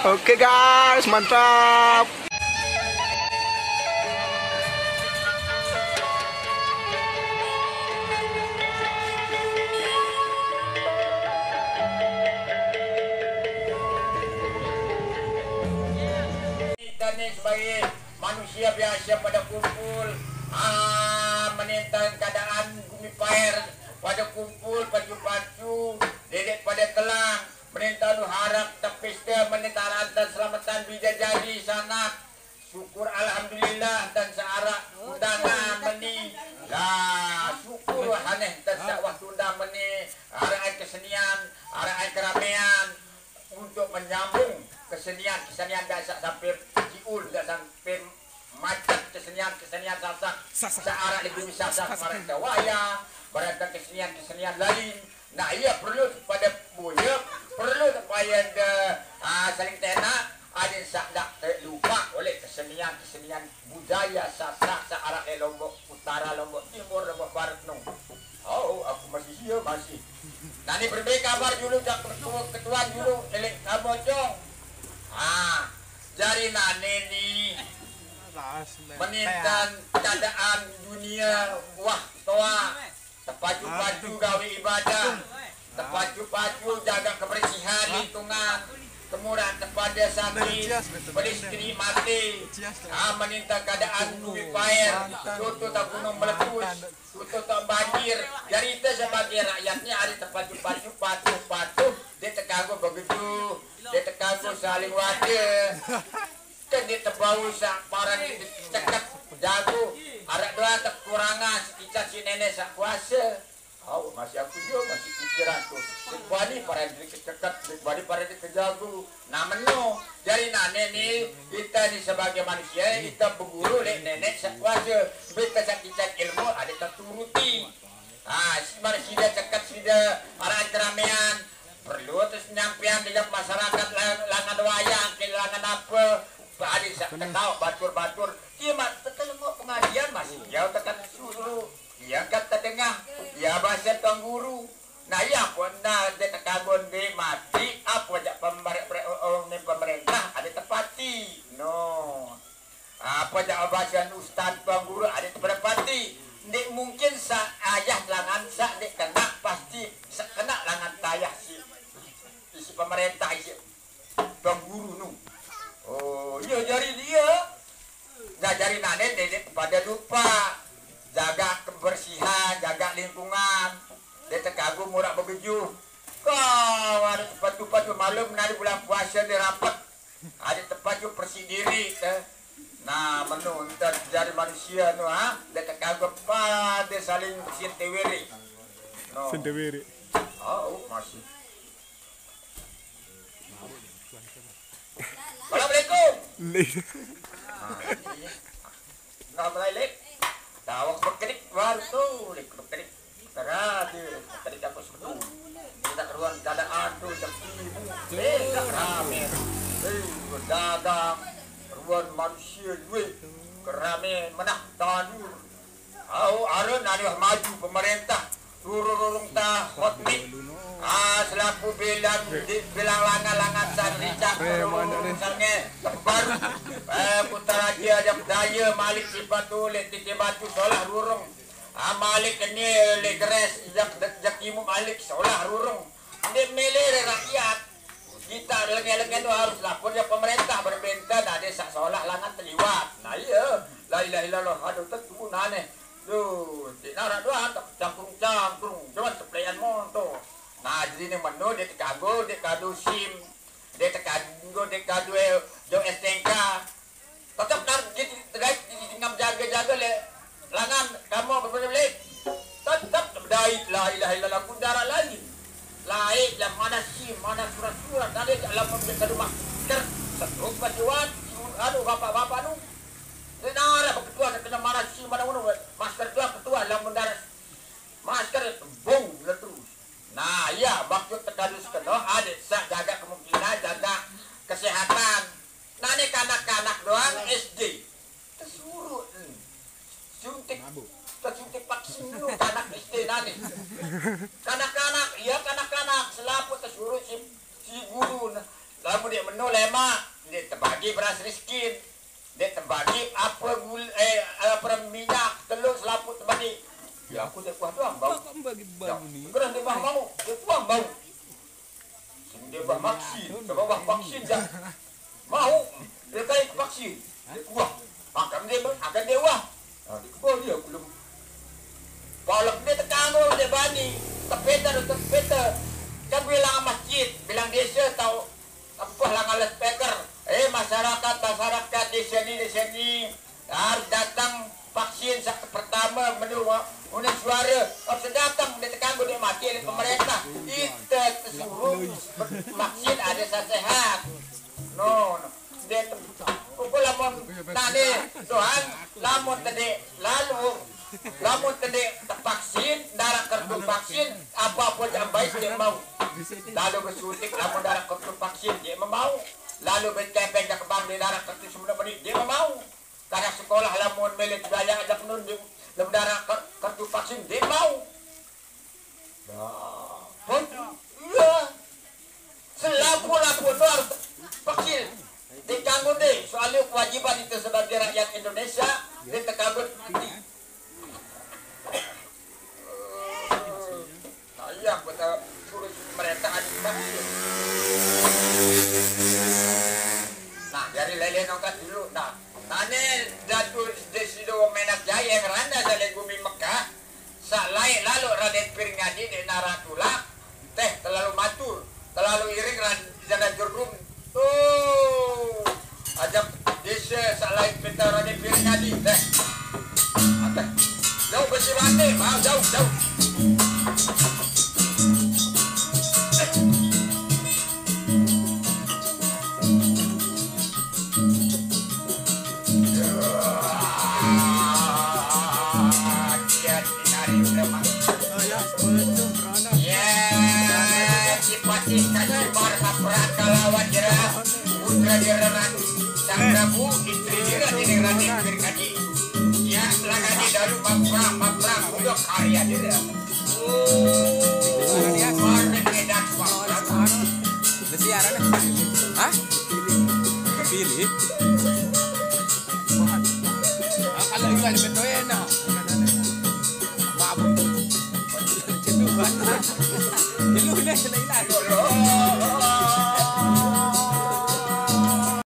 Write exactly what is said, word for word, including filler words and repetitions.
Oke guys, mantap. Kita ni sebagai manusia biasa pada kumpul, ah, menentang keadaan bumi pair, pada kumpul pacu-pacu, dedek pada telang, menentang lu harap tepista, menentang dan selamatan bija jadi sanak. Syukur alhamdulillah dan searak undangan meni. Lah, syukur haneh dan sak waktu undang meni, arak ai kesenian, arak ai keramean untuk menyambung kesenian, kesenian dak sak sampai jiul, dak sampai macet kesenian, kesenian Sasak. Sasak. Searak lebih Sasak, Sasak. Maranta wayang, maranta kesenian, kesenian lain. Nah, iya perlu pada buya, perlu supaya de, ah, saling tenak, ada sak dak terlupa oleh kesenian, kesenian budaya Sasak, searak le Lombok Utara, Lombok Timur, Lombok Barat no. Oh, aku masih sia, masih. Nah, ni berbeda kabar dulu, cak ketua, ketua dulu, elek kabocong. Ah, jari nane ni menintan keadaan dunia, wah, toa. Tepacu-pacu gawe ibadah, tepacu-pacu jaga kebersihan lingkungan, kemurah tepada sakit, pelistri mati, ah, meninta keadaan bumi pair, tutu tak gunung meletus, tutu tak banjir. Jadi kita sebagai rakyatnya ada tepacu-pacu, patuh-patuh, dia terkagum begitu, dia terkagum saling wajar. Kan dia terbau sak paran dia ceket jago. Arak doa tak kurangan si Ica si nenek sak kuasa. Au, masih aku juga masih pikiran tu. Dek bani paran dia keceket, dek bani paran dia kejago. Nah, meno. Jadi nane ni, kita ni sebagai manusia, kita berguru lek nenek sak kuasa. Kita sak kicat ilmu, ada tak turuti. Ah, si mana sida ceket, sida arahan keramaian. Perlu terus nyampean dengan masyarakat lang-, langan wayang, kehilangan apa. Pak Adi sak ketawa batur-batur. Dia mak terlengok pengajian masih dia tekan suruh. Dia kan terdengar. Dia bahasa tuan guru. Nah, iya pun nah dia terkabun di mati. Apa aja pemerintah, orang ni pemerintah ada tepati. No. Apa aja bahasa ustaz tuan guru ada tepada pati. Ndik mungkin sa ayah langan sa ndik kena pasti sa kena langan tayah si isi pemerintah isi tuan guru nu. Oh, iya jari dia. Nah, jari nane ndik pada lupa jaga kebersihan, jaga lingkungan. Dia terkagum murah begejuh. Kau ada tempat-tempat malam nari bulan puasa ni rapat. Ada tempat juga bersih diri teh. Nah, menu entar jari manusia nu ha, dia terkagum pada saling bersih tewere. No. Sendiri. Oh, masih. Assalamualaikum. Leh. Nah, ini. Nah, mulai lek. Tawak berkedik baru tu, lek berkedik. Terakhir, berkedik aku sebetulnya. Kita keruan keadaan tu jam tiga. Eh, tak rame. Eh, berdagang. Ruan manusia duit. Kerame menah tanur. Au, arun anu maju pemerintah. Rurung-rurung ta hot mix. Ah, selaku bilang di bilang langan-langan san ricak rurung-rurung sange baru. Eh, putar aja jam daya malik sifat tu lek titi batu solah rurung. Ah, malik ni lek geres jak jak imu malik solah rurung. Dia milih rakyat. Kita lengen-lengen tu harus lapor ya pemerintah berbentan ada sak solah langan terliwat. Nah, iya. La ilaha illallah, aduh, tentu nane. Duh, di narak doang tak cangkrung-cangkrung, cuman keplean motor. Nah, jadi ni menu dia terkagul, dia kadu sim, dia terkagul, dia kadu eh, jauh S T N K. Tetap nar kita terkait di ngam jaga-jaga le. Langan kamu berbeda beli. Tetap berdait la ilaha illallah ku darah lain. Lain yang mana sim, mana surat-surat, ada dalam pembiasa rumah. Ker, setruk basuan, aduh bapak-bapak nu. Dia nara berketua kena mana sim, mana mana. Masker dua ketua dalam mendarat. Masker bung terus. Nah, iya, maksud terkadus kena adik sak jaga kemungkinan, jaga kesehatan. Nah, ni kanak-kanak doang S D. Tersuruh ni. Suntik. Tersuntik vaksin dulu kanak S D nani. Kanak-kanak, iya kanak-kanak, selapu tersuruh si, si guru nah. Lamun dek meno lemak, dek tebagi beras riskin, dek tebagi apa gula, eh, apa minyak, telur, selaput tebagi. Ya aku dek kuah doang bau. Kok bagi bau ni? Gerah dek bah mau, dek kuah bau. Dek bah maksin, dek bah vaksin dah. Mau, dek kai vaksin, dek kuah. Akan dek, akan dek wah. Nah, dek kuah dia aku lem. Polok dek tekanggo dek bani, tepeta, tepeta. Kan bilang masjid, bilang desa tau Apa lah ngales speaker? Eh, masyarakat, masyarakat di sini, di sini harus datang vaksin sa-, pertama menurut unin suara. Harus datang, dia tekan dia mati oleh pemerintah. Kita tersuruh vaksin ada sa sehat. No, no. Dia pukul lamun tani Tuhan, lamun tadi lalu, lamun tadi tervaksin, darah kartu vaksin, apa-apa jam baik dia mau. Lalu bersuntik, lamun darah kartu vaksin, dia mau. Lalu berkepeng ke kebang di darah kartu semula beri, dia mau. Karena sekolah lamun milik biaya ajak nun di lamun darah kar-, kartu vaksin, dia mau. Nah, pun, iya. Selaku-laku itu harus vaksin. Dikanggo deh, soalnya kewajiban itu sebagai rakyat Indonesia, dia terkabut nanti. Nah, iya, anggota suruh mereka ada vaksin. Nah, dari lele nongkat dulu. Nah, tane Datu Desido Menak Jaya yang randa dari gumi Mekah. Sak laik lalu Raden Piring Adi dek nara tulak, teh terlalu matur, terlalu iring Raden Jana Jurdum. Tuh, ajak desa sak laik peta Raden Piring Adi, teh. Ateh. Jauh besi mati, mau jauh, jauh. Ya, Cipati Kacibar Sapra kalawan Jera Putra Jera Sang Prabu Istri Jera Dini Raden Pirkadi. Ya, lagani dalu Mapra Mapra Budak Karya Jera. Oh.